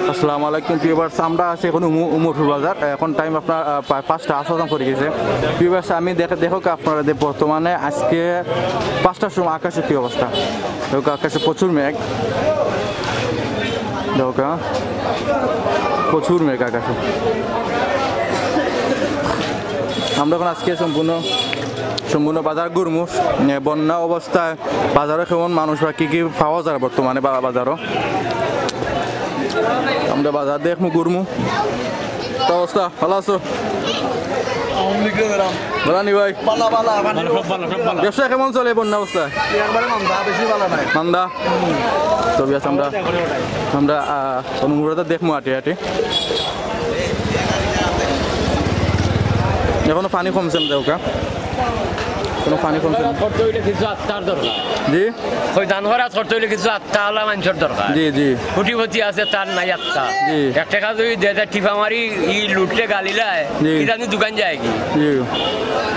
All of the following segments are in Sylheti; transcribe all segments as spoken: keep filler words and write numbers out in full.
আসসালামু আলাইকুম ভিউয়ার্স, আমরা আছি এখন উমু- উমরপুর বাজার। এখন টাইম আপনার, আহ, প্রায় পাঁচটা আশপাশ পড়ে গেছে। ভিউয়ার্স, আমি দেখে দেখো কি আপনারা যে বর্তমানে আজকে পাঁচটার সময় আকাশে কী অবস্থা। দেখো আকাশে প্রচুর মেঘ, দেখো কা, প্রচুর মেঘ আকাশে। আমরা এখন আজকে সম্পূর্ণ সম্পূর্ণ বাজার ঘুরমু। এ, বন্যা অবস্থায় বাজারো কেমন মানুষ বা কী কী পাওয়া যায় বর্তমানে বা- বাজারো। আমরা বাজার দেখমু, ঘুরমু। তো অবস্থা ভালা আছো? ভালা নি ভাই? ভালা, ভালা, ভালা। ব্যবসা কেমন চলে বন্যা অবস্থায়? একবারে মান্দা, বেশি ভালা নায়। মান্দা? তো ভিউয়ার্স, আমরা আমরা আহ, অনুমুরাটা দেখমু আটি আটি। এখনো পানি কমছে না, দেখো কা। কোনো পানি কমছে না। করতে হইলে কিছু আত্মার দরকার। জি। ওই ধান খরাত করতে হইলে কিছু আত্মাওয়ালা মানুষের দরকার। জি, জি। কোটিপতি আছে, তার নাই আত্মা। জি। এক টেকা যদি দেয়, তার টিপা মারি ই লুটলে গালিলায়, জি। কি জানি দোকান যায় কি? জি।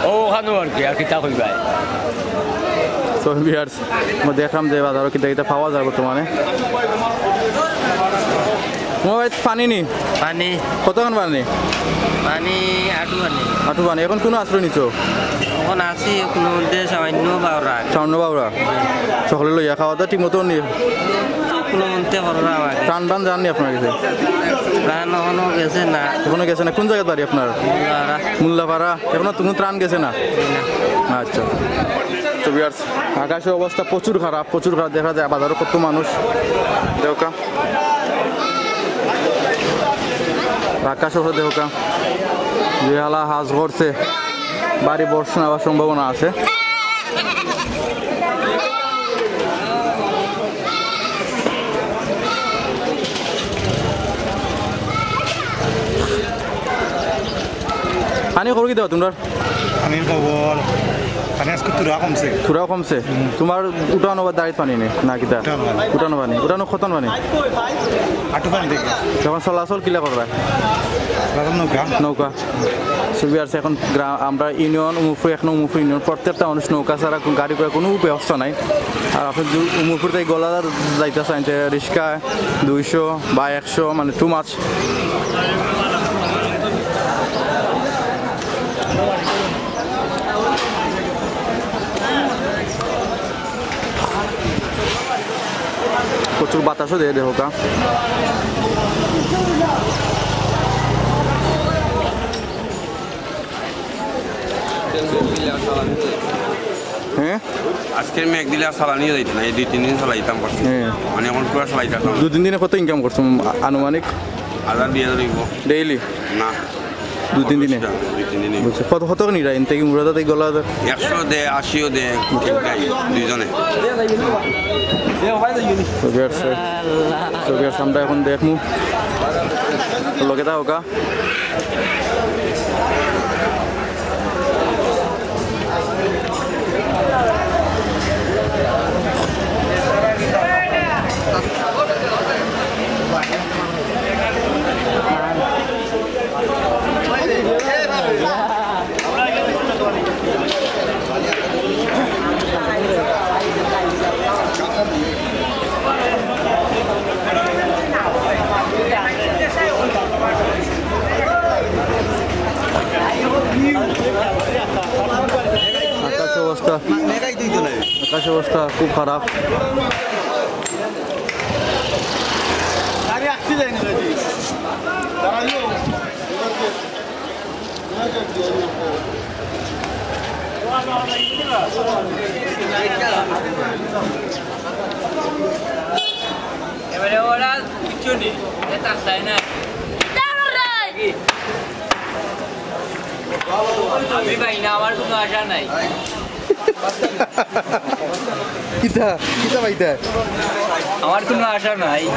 ও ওখানেও আর কি, আর কিতা কইবায়? তো ভিউয়ার্স, আমরা দেখলাম যে বাজারো কিতা কিতা পাওয়া যায় বর্তমানে। তোমার বাড়িত পানি নি? পানি। কতখান পানি? পানি আটু পানি। আটু পানি। এখন কোনো আশ্রয় নিছো? এখন আছি, কোনো মধ্যে সামান্য বাউরা। সামান্য বাউরা? সকলে লইয়া খাওয়া দাওয়া ঠিক মতো নি? কোনো মন্তে কররা আমাকে। ত্রাণ বান যাননি আপনার কাছে? ত্রাণ এখনো গেছে না। এখনো গেছে না। কোন জায়গার বাড়ি আপনার? মুল্লাপাড়া। মুল্লাপাড়া। এখনো কোনো ত্রাণ গেছে না? না। আচ্ছা। তো ভিউয়ার্স, আকাশের অবস্থা প্রচুর খারাপ, প্রচুর খারাপ। দেখা যায় বাজারো কত মানুষ। দেখো কা। আকাশের অবস্থা দেখো কা। যে হালা হাজ করছে, বাড়ি বর্ষণ আবার সম্ভাবনা আছে। পানি খবর কিতা তোমরার? পানির খবর, পানি আজকে থুড়া কমছে। থুড়া কমছে? হুম। তোমার উঠানো বা দাঁড়িত পানি নি, না কিতা? উঠানো পানি। উঠানো পানি, উঠানো কতন পানি? আটু পানি দেখি। যখন চলাচল কিলা করবা? চলাচল নৌকা। নৌকা। So ভিউয়ার্স, এখন গ্রাম, আমরা ইউনিয়ন উমরপুর, এখন উমরপুর ইউনিয়ন, প্রত্যেকটা মানুষ নৌকা ছাড়া কোনো গাড়ি করে কোনো ব্যবস্থা নাই। আর আপনি যদি উমরপুর থেকে গলাদার যাইতে চান, তে রিক্সা দুইশো বা একশো, মানে টু মাচ। প্রচুর বাতাসও দেয়, দেখো কা। হ্যাঁ? আজকের মেঘ দিলে আর চালানিও যাইতো না, এই দুই তিন দিন চালাইতাম পারছি। হ্যাঁ। মানে এখন পুরো চালাইতাম। দুই তিন দিনে কত ইনকাম করছো আ-, আনুমানিক? হাজার দুই হাজার হইব। ডেইলি? না। দুই তিন দিনে? দুই তিন দিনে। বুঝছি। কত, কত করে নিরা ইন থেকে মুরাদা থেকে গলা? একশো দে, আশিও দে, দুইজনে। তো ভিউয়ার্স, তো ভিউয়ার্স, আমরা এখন দেখমু। লগে থাকো কা। আকাশ অবস্থা, আকাশ অবস্থা খুব খারাপ। এবারে ওরা কিচ্ছু নেই, এ তার চায় না। আমি পাই না, আমার কোনো আশা নাই। কিতা? কিতা পাইতা? আমার কোনো আশা নাই।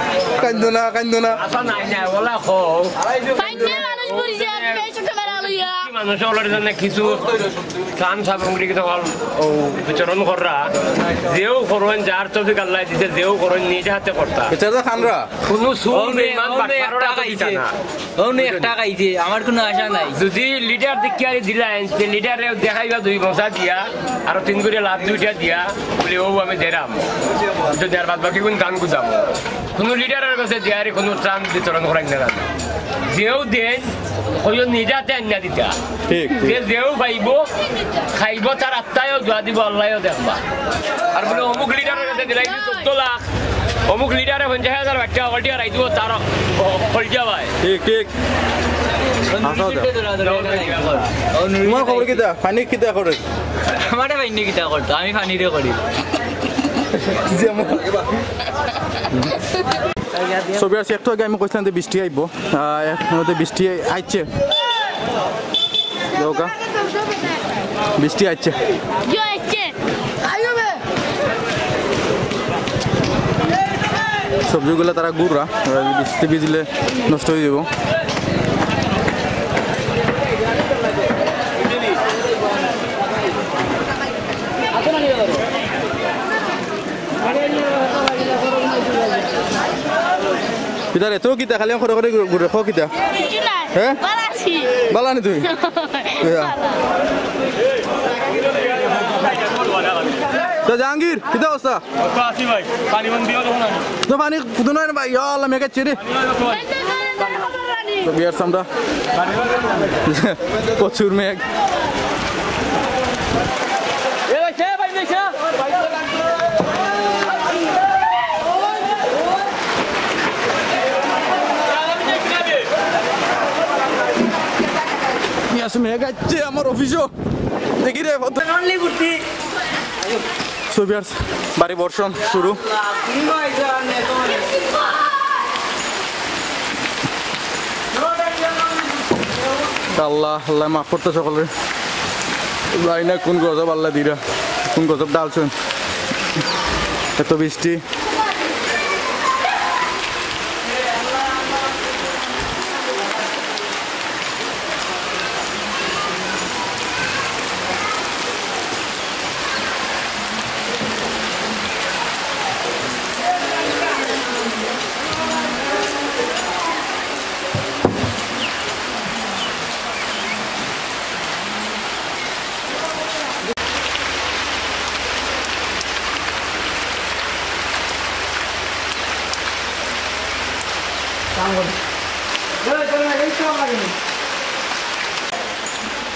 কান্দো না, কান্দো না। আশা নাই না, ওলা কও। ফাইন না মানুষ মরিছে, আমি বেশ ক্যামেরা লইয়া। মানুষ ওলার জন্য কিছু ত্রাণ সামগ্রী কিন্তু হল ও বিতরণ কররা। যেও করইন, যার তৌফিক আল্লাহ দিছে, যেও করইন, নিজে হাতে করতা। বিচার তো খানরা। কোনো সুর অনে, নেই, মান অনে বাটপারও একটা না তো খাইছে। দিতা না। অনে একটা খাইছে, আমার কোনো আশা নাই। যদি লিডার দেখিয়া দিলাইন, তে লিডারে দেখাইবা দুই মশা দিয়া, আরো তিন করে লাভ দুইটা দিয়া, বলে, "ও আমি দেরাম।" তো দেড় বাদ বাকি কোন গান গুদাম। কোনো লিডারের কাছে দিয়ারি কোনো ত্রাণ বিতরণ করাই না। যেও দেন, কইও নিজাতে আনিয়া দিতা। ঠিক, ঠিক। যে যেও পাইবো, খাইবো, তার আত্মায়ও দোয়া দিব, আল্লাহও দেখবা। আর বলে অমুক লিডারের কাছে দিলাই চোদ্দ লাখ, অমুক লিডারে পঞ্চাশ হাজার বাচ্চা হকলটি আর আইদিবো তার হকলটি ভাই। ঠিক, ঠিক। হাছা কথা। তোমার খবর কিতা? পানি কিতা করে? আমারে পানি কিতা করতো? আমি পানিরে করি। যেমন ছবি আছে, একটু আগে আমি কইছিলাম যে বৃষ্টি আইবো, আহ, এখন তো বৃষ্টি আইছে। দেখো, বৃষ্টি আইছে। সবজিগুলা তারা গুড়রা, বৃষ্টি ভিজলে নষ্ট অই যাইবো। কিতা রে, তো কিতা খালি করে করে ঘুরে, ঘুরে, ক কিতা? কিছু নাই। হ্যাঁ? ভালা আছি। ভালা নি তুই? ইয়া। ভালা। তো জাহাঙ্গীর, কিতা অবস্থা? তো আছি ভাই, পানি বন্ধ দিও তখন আমি। তো পানি ফুটে না রে ভাই, ইয়া আল্লাহ, মেঘ আইছে রে। তো বিয়ার সামটা প্রচুর মেঘ। ইয়া, সে মেঘ আইছে আমার অফিসও। দেখি রে, কত So viewers, ভারী বর্ষণ শুরু। আল্লাহ, আল্লাহ মাফ করতা সকলরে। জানি না কোন গজব আল্লাহ দিরা, কোন গজব ডালছইন। এত বৃষ্টি।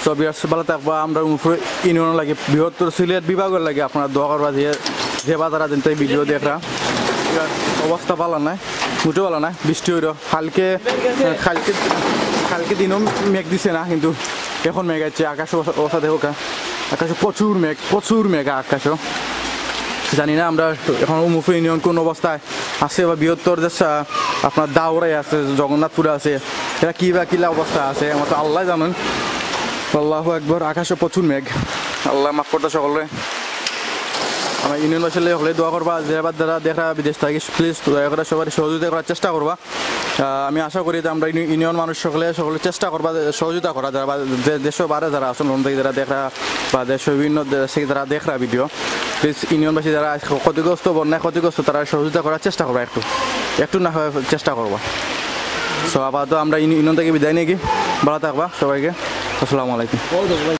So viewers, ভালা থাকবা। আমরা উমরপুর ইউনিয়ন লাগি, বৃহত্তর সিলেট বিভাগর লাগি আপনারা দোয়া করবা। যে, যে বাজারা দিন তাই ভিডিও দেখরা, অবস্থা ভালা নায়, মোটেও ভালা নায়। বৃষ্টি অইলো কালকে, কালকে, কালকে দিনও মেঘ দিছে না, কিন্তু এখন মেঘ আইছে। আকাশ অবস্থা, অবস্থা দেখো কা, আকাশে প্রচুর মেঘ, প্রচুর মেঘ আকাশও। জানি না আমরা এখন উমরপুর ইউনিয়ন কোন অবস্থায় আছে বা বৃহত্তর যে সা-, আপনার দাউরাই আছে, জগন্নাথপুরে আছে, এরা কি বা কিলা অবস্থা আছে, আমার তো আল্লাহ জানেন। আল্লাহু আকবার, আকাশে প্রচুর মেঘ। আল্লাহ মাফ করতা সকলরে। আমার ইউনিয়নবাসীর লাগি সকলে দোয়া করবা, যারা, যারা দেখরা বিদেশ থাকি, please দয়া করে সবাই সহযোগিতা করার চেষ্টা করবা। আহ, আমি আশা করি যে আমরা ইউনি-, ইউনিয়ন মানুষ সকলে, সকলে চেষ্টা করবা, সহযোগিতা করা, যারা বা-, যে-, দেশর বাইরে যারা আছেন, লন্ডন থাকি যারা দেখরা বা দেশর বিভিন্ন দেশ থাকি যারা দেখরা ভিডিও, please ইউনিয়নবাসী যারা আজকে ক্ষতিগ্রস্ত, বন্যায় ক্ষতিগ্রস্ত, তারা সহযোগিতা করার চেষ্টা করবা একটু, একটু না হয় চেষ্টা করবা। So আপাতত আমরা ইউনি-, ইউনিয়ন থাকি বিদায় নিয়ে কি, ভালা থাকবা সবাইকে, আসসালামু আলাইকুম।